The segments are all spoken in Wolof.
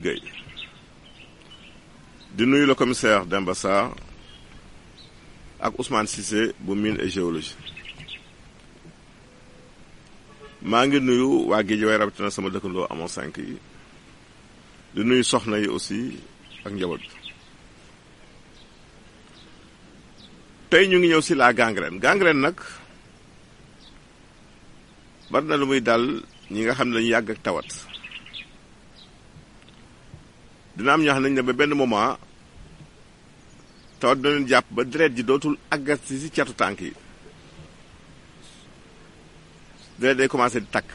Gueye di nuyu le commissaire Demba Sarr ak Ousmane Cissé bu mine et géologie maa ngi nuyu waa Guédiawaye rawatina sama dëkkandoo amoo 5 yi di nuyu soxna yi aussi ak njaboot tey ñu ngi ñëw si la gangrène nag bari na lu muy dal ñi nga xam ne dañu yàgg ak tawat dina am ñoo xam ne ne ba benn moment tawat dina leen jàpp ba deret ji dootul àggat si catu tànk yi deret day commencé di takk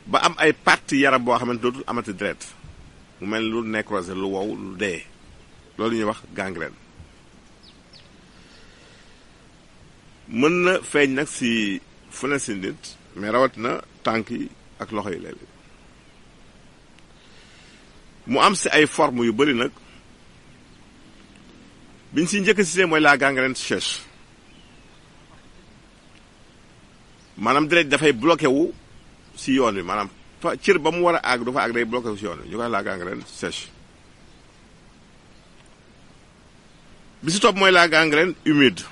ba am ay parties yaram boo xamante dootul amati deret mu mel lu nécrosé lu wow lu dee loolu ñuy wax gangrène mën na feeñ nag si fu ne si nit mais rawatina tànk yi ak loxo yi léeg-léeg mu am si ay forme yu bëri nag biñ si njëkk si mooy la gangrène sèche maanaam deret dafay bloqué wu si yoon wi maanaam fa cër ba mu war a àgg du fa àgg day bloqué wu si yoon wi ñu koy la gangrène sèche bi si topp mooy la gangrène humide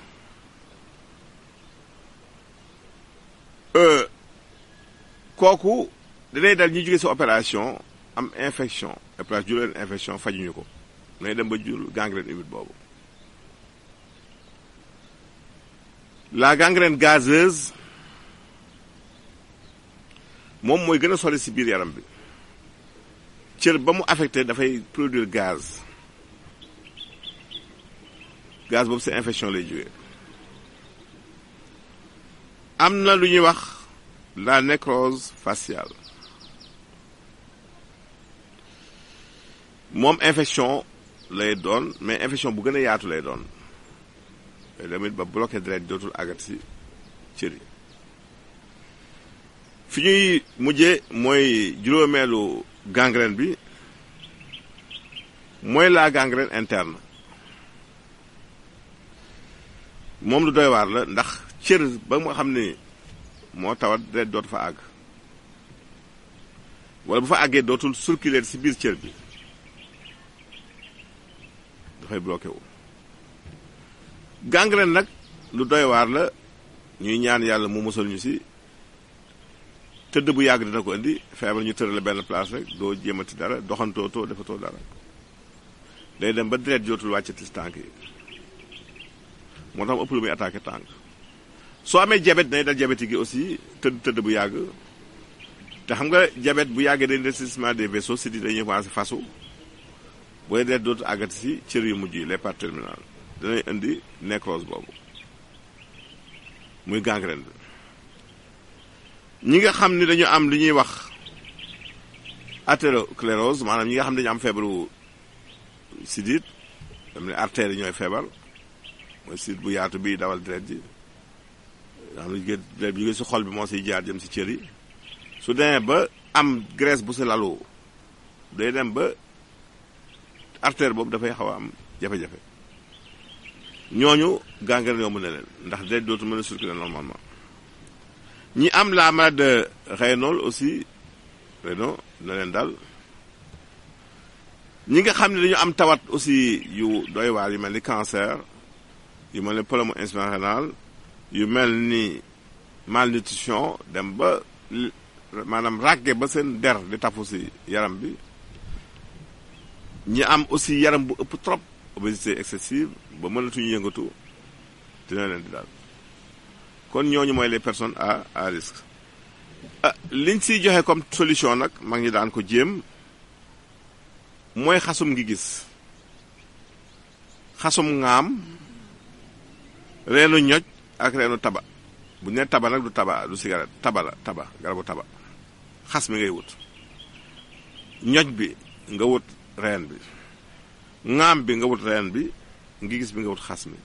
kooku danay dal ñi jóge si opération am infection opération juleen infection fajuñu ko danay dem ba jur gangrène humide boobu la gangrène gazeuse moom mooy gën a sori si biir yaram bi cër ba mu affecté dafay produire gaz boobu si infection lay jógee am na lu ñuy wax la nécrose faciale moom infection lay doon mais infection bu gën a yaatu lay doon te tamit ba bloqué deret dootul àggat si cër yi fi ñuy mujjee mooy juróomeelu gangrène bi mooy la gangrène interne moom lu doy waar la ndax cër ba nga xam ni moo tawat deret dootu fa àgg wala bu fa àggee dootul circuler si biir cër bi dafay bloqué wu gangrène nag lu doy waar la ñuy ñaan yàlla mu musal ñu si tëdd bu yàgg dina ko indi feebar ñu tërale benn place rek doo jéemati dara doxantootoo defatoo dara day dem ba deret dootul wàccati si tànk yi moo tax ëpp lu muy attaqué tànk soo amee diabète day dal diabète gi aussi tëdd bu yàgg te xam nga diabète bu yàggee day rétrécissement des vaisseaux si di dañuy commencé fasu booy deret dootu àggati si cër yu mujj yi les parties terminales danay indi nécrose boobu muy gangrène bi ñi nga xam ni dañu am li ñuy wax athérosclérose maanaam ñi nga xam ne dañu am feebaru sidit dam ne artères yi ñooy feebar mooy sidit bu yaatu bi dawal deret ji nga xam ne deret bi jóge si xol bi moo siy jaar jëm si cër yi su demee ba am graisse bu si lalu day dem ba artère boobu dafay xaw a am jafe-jafe ñooñu gangrène yomb na leen ndax deret dootu mën a circuler normalement ñi am la maladie de Raynaud aussi Raynaud na leen dal ñi nga xam ne dañu am tawat aussi yu doy waar yu mel ni cancer yu mel ni pneumo-insuffisance rénale yu mel ni malnutrition dem ba maanaam ràgge ba seen der di tafu si yaram bi ñi am aussi yaram bu ëpp trop obésité excessive ba mënatuñu yëngatu dina leen di daal kon ñooñu mooy les personnes à risque liñ siy joxe comme solution nag mag ñi daan ko jéem mooy xasum ngi gis xasum ŋaam reenu ñoj ak reenu taba bu ñu nee taba nag du taba du cigarette taba la taba garabu taba xas mi ngay wut ñoj bi nga wut reen bi ŋaam bi nga wut reen bi ngi gis bi nga wut xas mi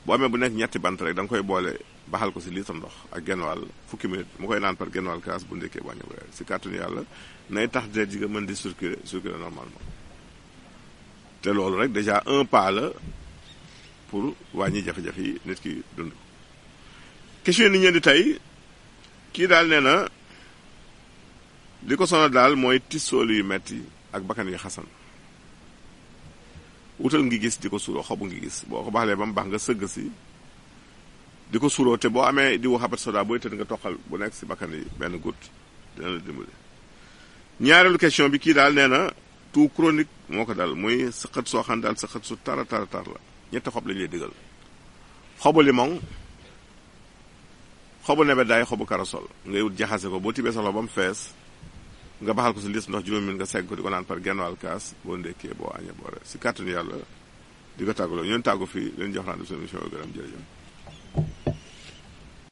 boo amee bu nekk ñetti bant rek da nga koy boole baxal ko si litre ndox ak genn wàll fukki minute mu koy naan par genn wàll kaas bu ndekkee wàññi ko si kàttanu yàlla nay tax deret ji nga mën di circuler normalement te loolu rek déjà un pas la pour wàññi jafe-jafe yi nit ki dund. question ni ñeen di tey kii daal nee na li ko sonal daal mooy tissooli yu metti ak bakkan yi xasan wutal ngi gis di ko suuroo xobu ngi gis boo ko baxalee ba mu baax nga sëgg si di ko suuroo te boo amee diwu xabat soda booy tëdd nga toqal bu nekk si bakkan yi benn goutte dina la dimbali. ñaareelu question bi kii daal nee na tout chronique moo ko dal muy sëqat soo xam daal sëqat su tara tar la ñetti xob lañu lay digal xobu limon xobu nebedaay xobu karasol ngay wut jaxase ko boo tibee sa loxo ba mu fees nga baxal ko si lis ndox juróomi minute nga segg ko di ko naan par genn wàll kaas boo ndekkee boo añee boo reer si kàttanu yàlla di ko tàggaloo ñoon tàggu fii leen jox naan def seen émission gërëm jërëjëf